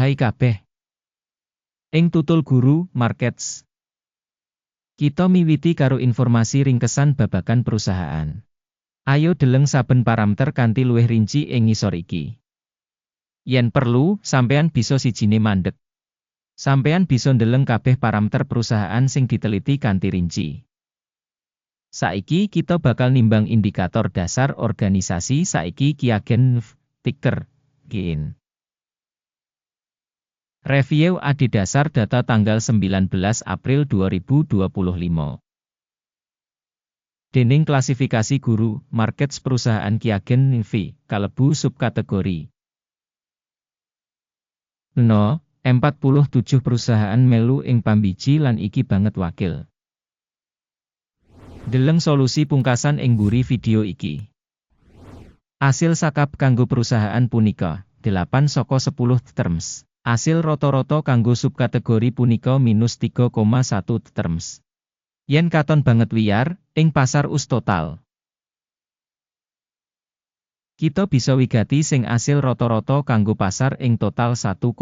Hai kabeh. Ing Tutul Guru Markets. Kita miwiti karo informasi ringkesan babagan perusahaan. Ayo deleng saben parameter kanthi luwih rinci ing ngisor iki. Yen perlu, sampean bisa sijine mandek. Sampean bisa ndeleng kabeh parameter perusahaan sing diteliti kanthi rinci. Saiki kita bakal nimbang indikator dasar organisasi saiki Qiagen NV, ticker, GIN. Review adhedhasar data tanggal 19 April 2025. Dening klasifikasi Guru Markets, perusahaan Qiagen NV kalebu subkategori 0, 47 perusahaan melu ing pambiji lan iki banget wakil. Deleng solusi pungkasan ing mburi video iki. Asil sakab kanggo perusahaan punika, 8 saka 10 terms. Asil rata-rata kanggo subkategori punika minus 3,1 terms. Yen katon banget wiyar, ing pasar US total. Kita bisa wigati sing asil rata-rata kanggo pasar ing total 1,8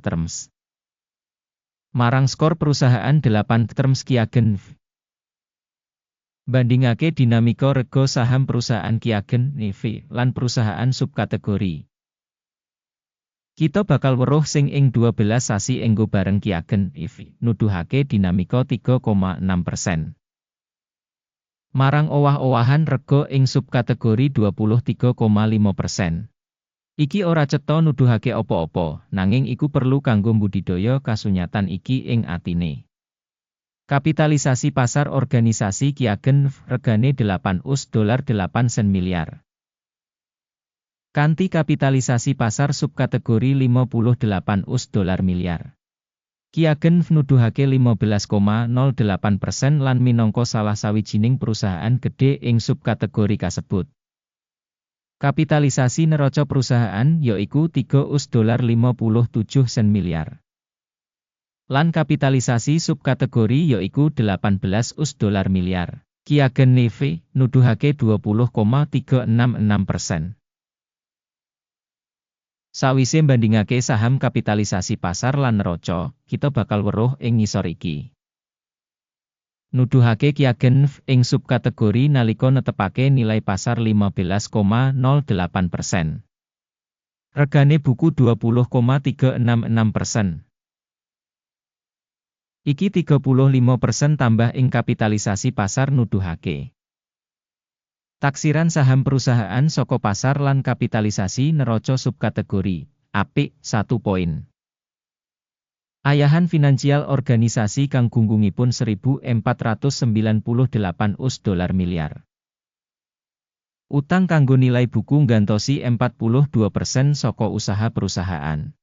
terms. Marang skor perusahaan 8 terms Qiagen. Bandingake dinamika rega saham perusahaan Qiagen NV lan perusahaan subkategori. Kita bakal weruh sing ing 12 sasi enggo bareng Qiagen NV nuduhake dinamika 3,6%. Marang owah-owahan rega ing subkategori 23,5%. Iki ora cetha nuduhake apa-apa, nanging iku perlu kanggo mbudidaya kasunyatan iki ing atine. Kapitalisasi pasar organisasi Qiagen regane 8 US dolar 8 sen miliar. Kanthi kapitalisasi pasar subkategori 58 US dolar miliar. Qiagen nuduhake 15,08% lan minangka salah sawijining perusahaan gedhe ing subkategori kasebut. Kapitalisasi neraca perusahaan yaiku 3 US dolar 57 sen miliar. Lan kapitalisasi subkategori yaiku 18 US dolar miliar. Qiagen NV nuduhake 20,366%. Sawise mbandingake saham kapitalisasi pasar lan neraca, kita bakal weruh ing ngisor iki. Nuduhake Qiagen ing subkategori nalika netepake nilai pasar 15,08%. Regane buku 20,366%. Iki 35% tambah ing kapitalisasi pasar nuduhake. Taksiran saham perusahaan saka pasar lan kapitalisasi neraca subkategori, apik, 1 poin. Ayahan finansial organisasi kang gunggungipun 1498 US dolar miliar. Utang kanggo nilai buku nggantosi 42% saka usaha perusahaan.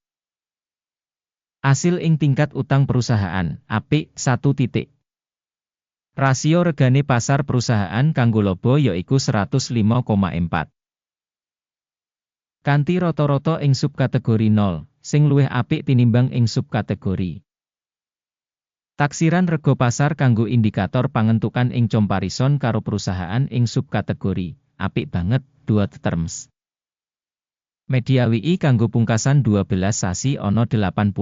Asil ing tingkat utang perusahaan, apik, 1 titik. Rasio regane pasar perusahaan kanggo laba yaiku 105,4. Kanthi rata-rata ing subkategori 0, sing luwih apik tinimbang ing subkategori. Taksiran rega pasar kanggo indikator pangentukan ing comparison karo perusahaan ing subkategori, apik banget, 2 terms. Media WI kanggo pungkasan 12 sasi ana 84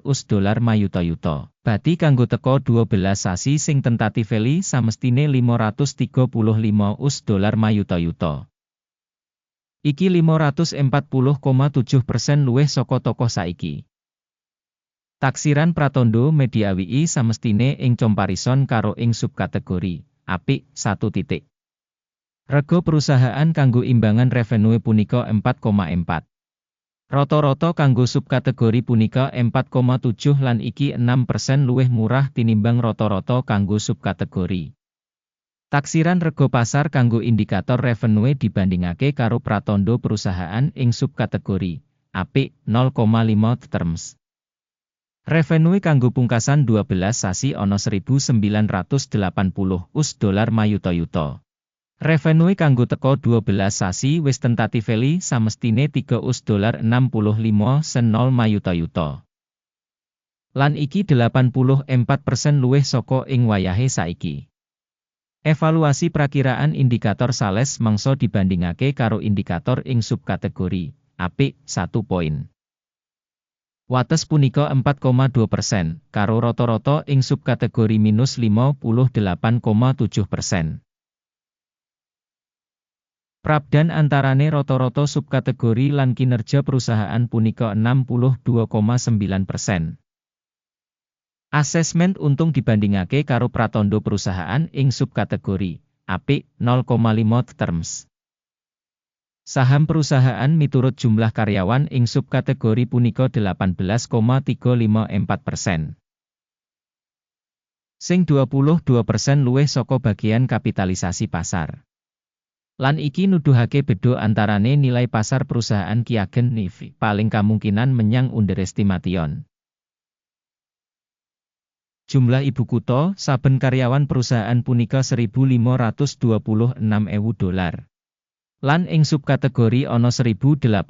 US dolar mayuta-yuta. Bati kanggo teko 12 sasi sing tentatively samestine 535 US dolar mayuta-yuta. Iki 540,7% luwih saka tokoh saiki. Taksiran pratandha media WI samestine ing comparison karo ing subkategori, apik, 1 titik. Rega perusahaan kanggo imbangan revenue punika 4,4. Rata-rata kanggo subkategori punika 4,7 lan iki 6% luwih murah tinimbang rata-rata kanggo subkategori. Taksiran rega pasar kanggo indikator revenue dibandingake karo pratandha perusahaan ing subkategori, apik, 0,5 terms. Revenue kanggo pungkasan 12 sasi ana 1980 US dolar mayuta-yuta. Revenue kanggo teko 12 sasi wis tentatively samestine 3 US dolar 65 sen 0 mayuta-yuta. Lan iki 84% luwih saka ing wayahe saiki. Evaluasi prakiraan indikator sales mangsa dibandingake karo indikator ing subkategori, apik, 1 poin. Wates punika 4,2%, karo rata-rata ing subkategori minus 58,7%. Prabédan antarane rata-rata subkategori lan kinerja perusahaan punika 62,9%. Asesmen untung dibandingake karo pratandha perusahaan ing subkategori apik 0,5 terms. Saham perusahaan miturut jumlah karyawan ing subkategori punika 18,354%. Sing 22% luwih saka bagian kapitalisasi pasar. Lan iki nuduhake beda antarane nilai pasar perusahaan Qiagen NV paling kamungkinan menyang underestimation. Jumlah ibu kutha saben karyawan perusahaan punika 1.526 ewu dolar. Lan ing subkategori ana 1.857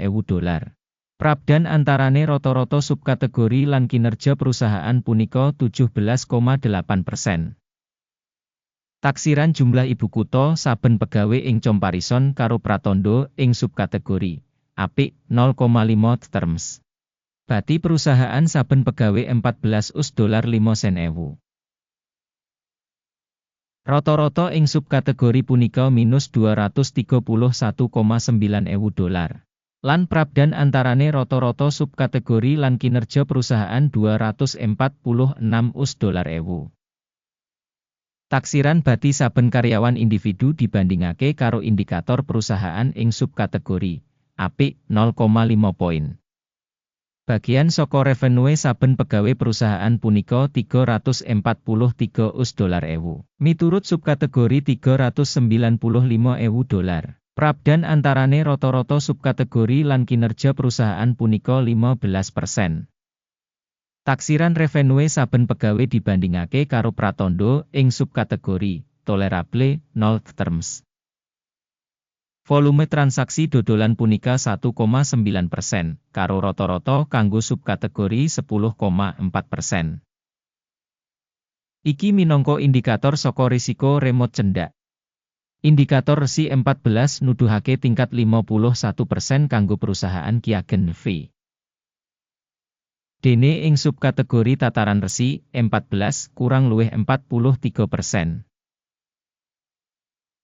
ewu dolar. Prabédan antarane rata-rata subkategori lan kinerja perusahaan punika 17,8%. Taksiran jumlah ibu kutha saben pegawe ing comparison karo pratandha ing subkategori apik 0,5 terms. Bati perusahaan saben pegawe 14 US dolar 5 sen ewu. Rata-rata ing subkategori punika minus 231,9 ewu dolar. Lan prabédan antarane rata-rata subkategori lan kinerja perusahaan 246 US dolar ewu. Taksiran bati saben karyawan individu dibandingake karo indikator perusahaan ing subkategori apik 0,5 poin. Bagian saka revenue saben pegawe perusahaan punika 343 US dolar ewu. Miturut subkategori 395 ewu dolar. Prabédan antarane rata-rata subkategori lan kinerja perusahaan punika 15%. Taksiran revenue saben pegawe dibandingake karo pratandha ing subkategori tolerable 0 terms. Volume transaksi dodolan punika 1,9%, karo rata-rata kanggo subkategori 10,4%. Iki minangka indikator saka risiko remote cendhak. Indikator RSI 14 nuduhake tingkat 51% kanggo perusahaan Qiagen V. Dene ing subkategori tataran RSI 14 kurang luwih 43%.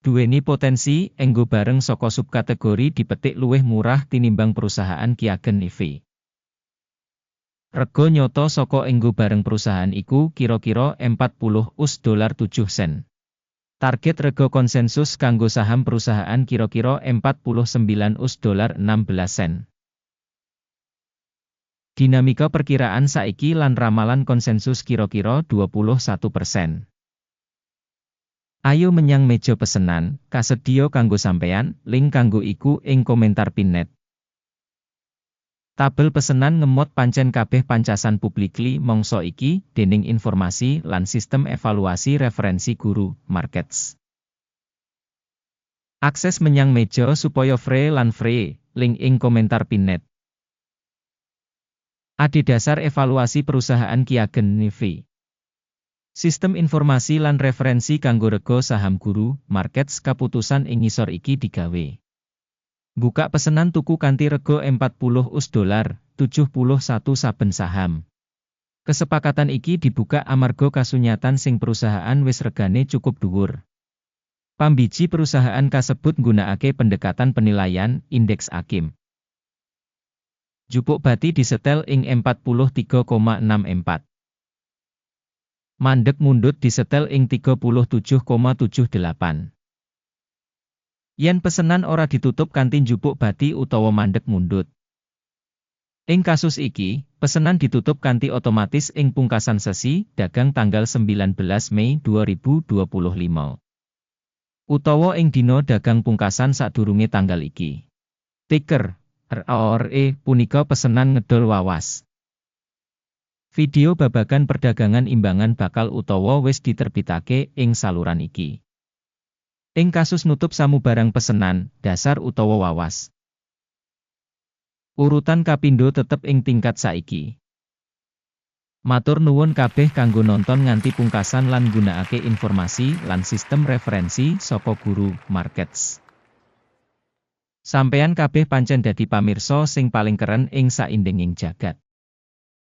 Duweni potensi enggo bareng saka subkategori dipetik luwih murah tinimbang perusahaan Qiagen IV. Rega nyata saka enggo bareng perusahaan iku kira-kira 40 US dolar 7 sen. Target rega konsensus kanggo saham perusahaan kira-kira 49 US dolar 16 sen. Dinamika perkiraan saiki lan ramalan konsensus kira-kira 21%. Ayo menyang meja pesenan, kasedhiya kanggo sampeyan, link kanggo iku ing komentar pinned. Tabel pesenan ngemot pancen kabeh pancasan publicly mangsa iki dening informasi lan sistem evaluasi referensi Guru Markets. Akses menyang meja supaya free lan free, link ing komentar pinned. Adhedhasar evaluasi perusahaan Qiagen NV. Sistem informasi lan referensi kanggo rega saham Guru Markets kaputusan ing ngisor iki digawe. Buka pesenan tuku kanthi rega 40 US dolar, 71 saben saham. Kesepakatan iki dibuka amarga kasunyatan sing perusahaan wis regane cukup dhuwur. Pambiji perusahaan kasebut nggunakake pendekatan penilaian indeks Akim. Jupuk bati disetel ing 43,64. Mandek mundut disetel ing 37,78. Yen pesenan ora ditutup kanthi njupuk bati utawa mandek mundut. Ing kasus iki, pesenan ditutup kanthi otomatis ing pungkasan sesi dagang tanggal 19 Mei 2025. Utawa ing dina dagang pungkasan sadurunge tanggal iki. Ticker RAORE punika pesenan ngedol wawas. Video babagan perdagangan imbangan bakal utawa wis diterbitake ing saluran iki. Ing kasus nutup samubarang pesenan, dasar utawa wawas. Urutan kapindo tetep ing tingkat saiki. Matur nuwun kabeh kanggo nonton nganti pungkasan lan nggunakake informasi lan sistem referensi saka Guru Markets. Sampeyan kabeh pancen dadi pamirsa sing paling keren ing saindenging jagat.